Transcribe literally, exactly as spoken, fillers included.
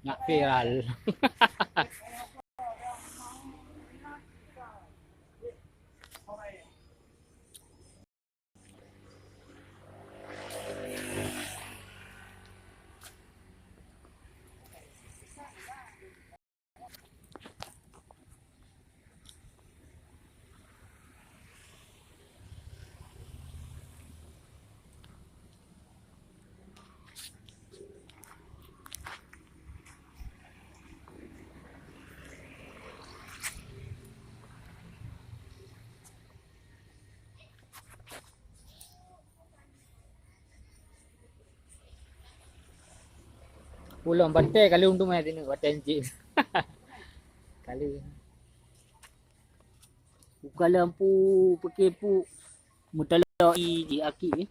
Nak viral. Ulôn batèe ka lheueh untung eh, batèe encik. Ka lheueh. Buka lampu, pakai pu, meutalok i di aki eh.